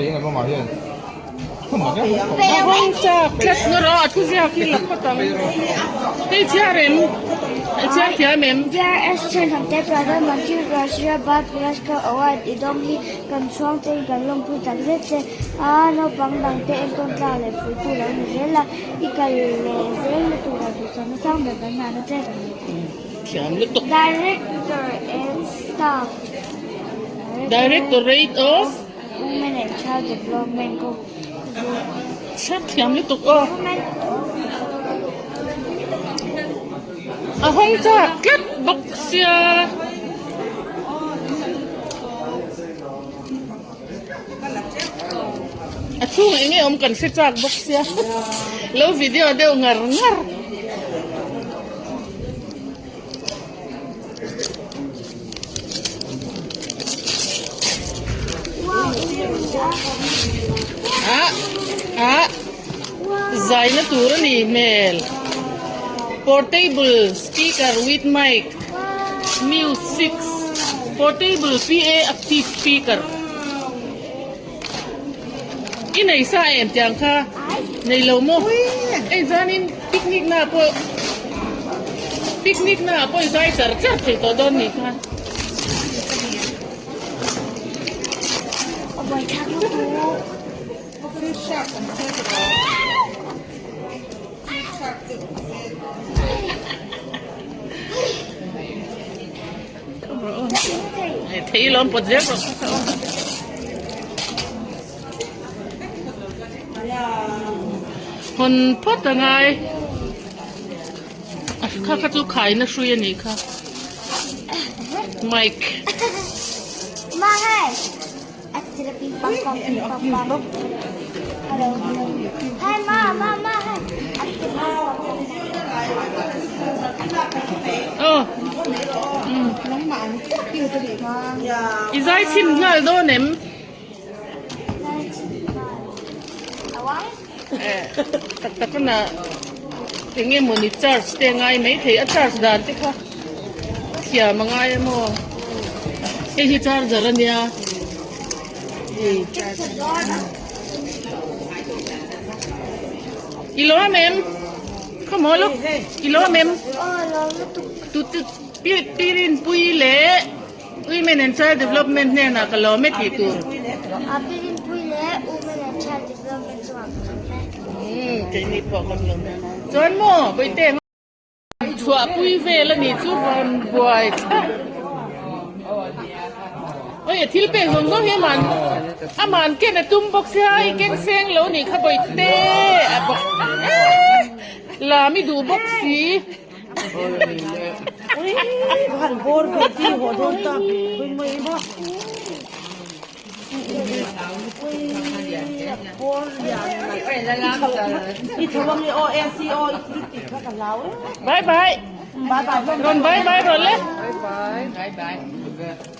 A hawng chak tlat ngawr a, a thu ziak hi la phawt ang. Hei chhiar em? I chhiar thiam em? DRS Thianghlimte Pradhan Mantri Rashtriya Bal Puraskar Award i dawng hi kan chhuang chein kan lawmpui tak zet che a, naupang dangte entawn tlak leh fuitu lo ni zel a, i kal leh zel na turah duhsakna sang ber kan nghah na che. Thiam lutuk. Director and Staff. Directorate of. Women and Child Development Group. Chhiar thiam lutuk aw. A hawng chak tlat bawk sia. A chhungah eng nge awm kan hre chak bawk sia. Lo video deuh ngar ngar. Ah ah zaina tur a ni hmel portable speaker with mic music portable PA active speaker i nei sa em tiang kha nei lo maw hei chuanin picnic na pawh picnic na pawh i zai char char thei tawh dawn nih kha. Thei lawm pawt zel rawh kha aw. Hawn phawt a ngai. Kha kha chu khaina hrui a nih kha. Mike. I zai chhin nghal dawn em? Tak tak ana eng emaw ni charge te a ngai maithei a charge dan te kha thiam a ngai a maw hei hi charger a nia i lawm em khawmaw lawk i lawm em pirinpui leh. Women and Child Development hnenah ka lawm e tih tur. A Pirinpui leh Women and Child Development chungah ka lawm e. Umm keini pawh kan lawm e. Chuan maw Bawihte chhuahpui vel a nih chu rawn buai thlap. Oi a thil pek zawng zawng hi aman aman ken a tum bawk sia i keng seng lo nih kha Bawihte a bawk eh lam i duh bawk si. Bye bye. Rawn bye bye rawn le.